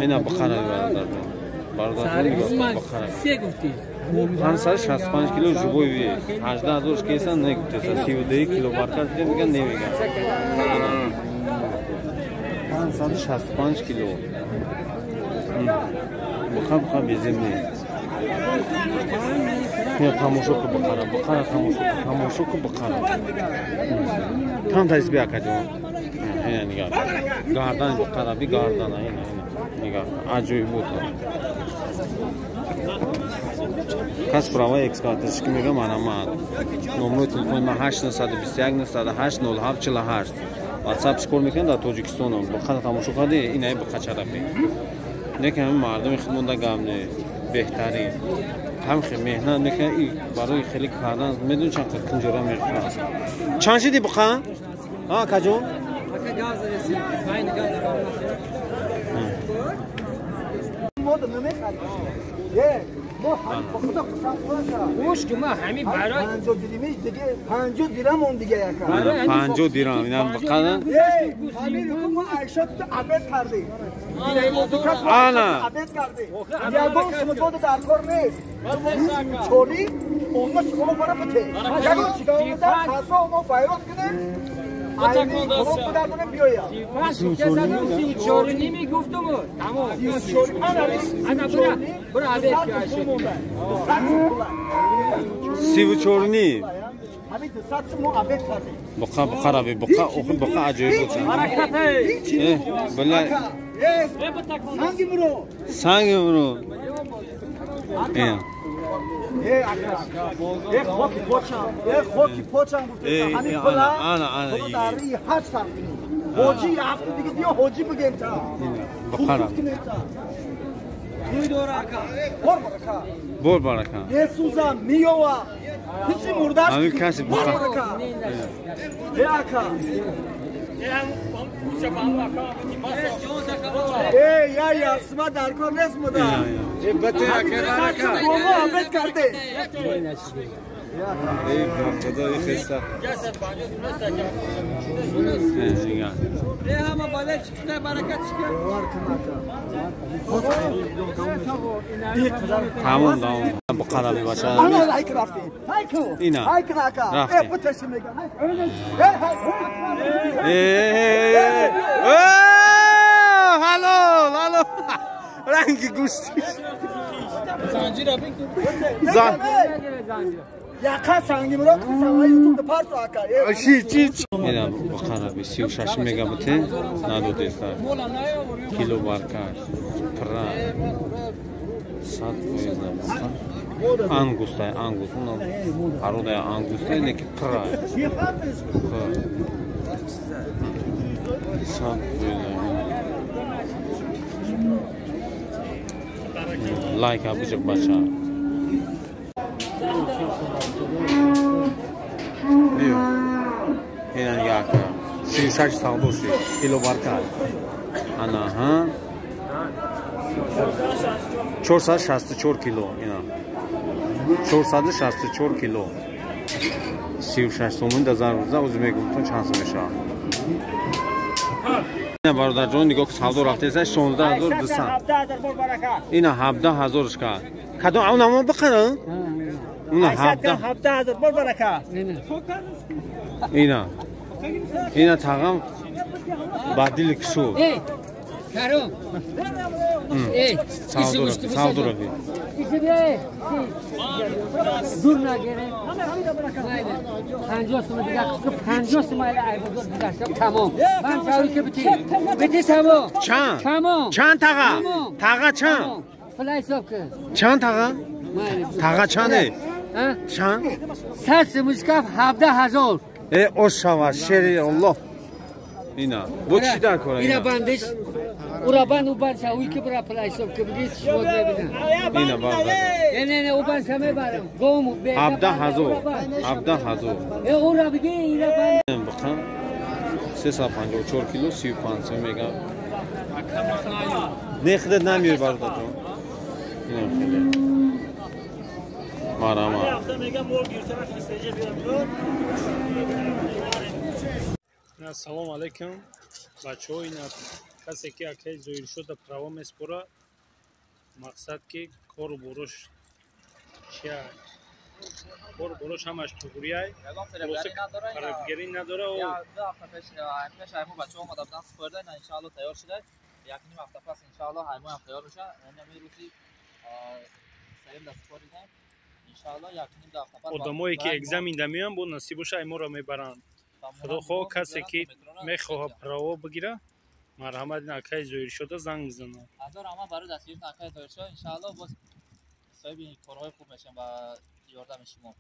Ина бақара бародар. Бародар се гуфти. 565 кило живой вес. 18 000 кесан не гуфтеса. 32 кило баркаш меган немеган. 565 кило. Буқа буқа безем не. Я тамошо ку бақара, бақара тамошо ку, тамошо ку бақара. Там тайз бия каҷон. Ина нигар. Гардан бақара би гардана ина ина. Нигар. Аҷоиб буд. Кас права экскаваторчики мегам ана. Номрои телефони ма 821 908 07 48. WhatsApp кор мекунад дар Тоҷикистон. Бақара тамошо карди, инаи бақа чарапи. Не ки ҳамин мардуми худмонда гап не, беҳтарин. Ҳам хел меҳнат мекунад, и барои хеле кардан медони чанд қадр кунҷора мехӯрад. Чанд шиди буқа? А, каҷон? Гӯш ки ма ҳамин барои 50 дирами диге 50 дирам он диге яка. 50 дирам инам бақана. Ҳамин ку мо Айша ту абед кардӣ. Ана. Абед кардӣ. Ягон сумдод дар кор нест. Чори онма шумо бара бите. Ягон чига омада фазо мо файрот кунем. Айни кулоб будармона биёя. 34 ними гуфтум. Тамом. Ана бура. Бура абед ки Айша. 34 ним. Ҳамин 200 мо абед кардем. Буқа буқара би буқа охи буқа аҷоиб буд. Била Санги буро. Санги буро. Ин. Э ака. Э хоки почам. Э хоки почам гуфта. Ҳамин пула. Ана ана. Худо дар рӯи ҳаҷ сарф кунӣ. Ҳоҷи ҳафта диге биё ҳоҷи бигем та. Буқара. Туй дора ака. Бор барака. Бор барака. Месӯзам, миёва. Ҳичи мурдаш. Ҳамин каси Бор буқа. барака. Э ака. Э я ясма дар кор нест муда. Ҳамин абед карде. Эй ба худо и хеста. Нигар. Тамом тамом. Буқара мебошад. Ана лайк рафтем. Ҳай ку. Ина. Ҳай кун ака. Рафтем. Э буташи мегам. Э ҳай. Ҳалол ҳалол. Ранги гӯштиш. Яқа санги муро кисам ютуб парсо ака. Чи чи чи. Ина буқара би 36 мегабите надодеста. Кило баркаш. Пра. 100% буқа. Ангустай, ангус. Уна пародаи ангустай, не ки пра. 100%. Лайк абиҷа бача. Биё. Ина нигоҳ кун. 36 савдо шуд. Кило барка. Ана, ҳа? 464 кило ина. 464 кило. 36 сомон дар заррӯза ози мегуфтон чанд сом мешавад. Ина бародарҷон нигоҳ ку савдо рафтеса 16200. Ина 17000 кард. Кадом он ҳамон бақара? Уна 17000 бор барака. Ина. Ина тағам ба дили кишу. Каром. Эй, савдо би. Дур нагире. 50 сом дига, 50 сом айбозор гузаштам тамом. Ман чаври ки бити. Бити тамом. Чанд? Тамом. Чанд таға? Таға чанд? Флай ҳисоб кун. Чанд таға? Таға чанде? Чанд? 100 сомушкаф 17000. Э ошава шери Аллоҳ. Ина. Бо чӣ дар кора ина? Бандиш. Ура банд у банд ша уй ки бира пулай ҳисоб ки биги шумо мебинам. Ина бародар. Не не не у банд ша мебарам. Гом 17000. 17000. Э ура биги ина банд. Бақа 354 кило 35 сом мегам. Не худат намеёй бародарҷон. Ина хеле. Марама. Салом алейкум бачаҳо, ина Касе ки акаи Зоҳиршода права меспора, мақсад ки кору борош чия, кору борош ҳамаш туғрияй, фарабгарӣ надора. Ду ҳафта пеш ҳаймо бачаҳо омада буданд, супорда, иншаалло тайёр шуда, як ним ҳафта пас иншаалло ҳаймоам тайёр меша. Ҳамин рӯзи сеюм да супоридем, иншаалло як ним ду ҳафта пас. Одамое ки экзамен да меоянд, бо насиб боша, айморо мебаранд. Худохоҳ, касе ки мехоҳад право бигира, марҳамат, акаи Зоҳиршода занг бизанад. Ҳазор раҳмат барои дастгирии акаи Зоҳиршо. Иншаалло, боз соҳиби корҳои хуб мешавем ба ёрдами шумо.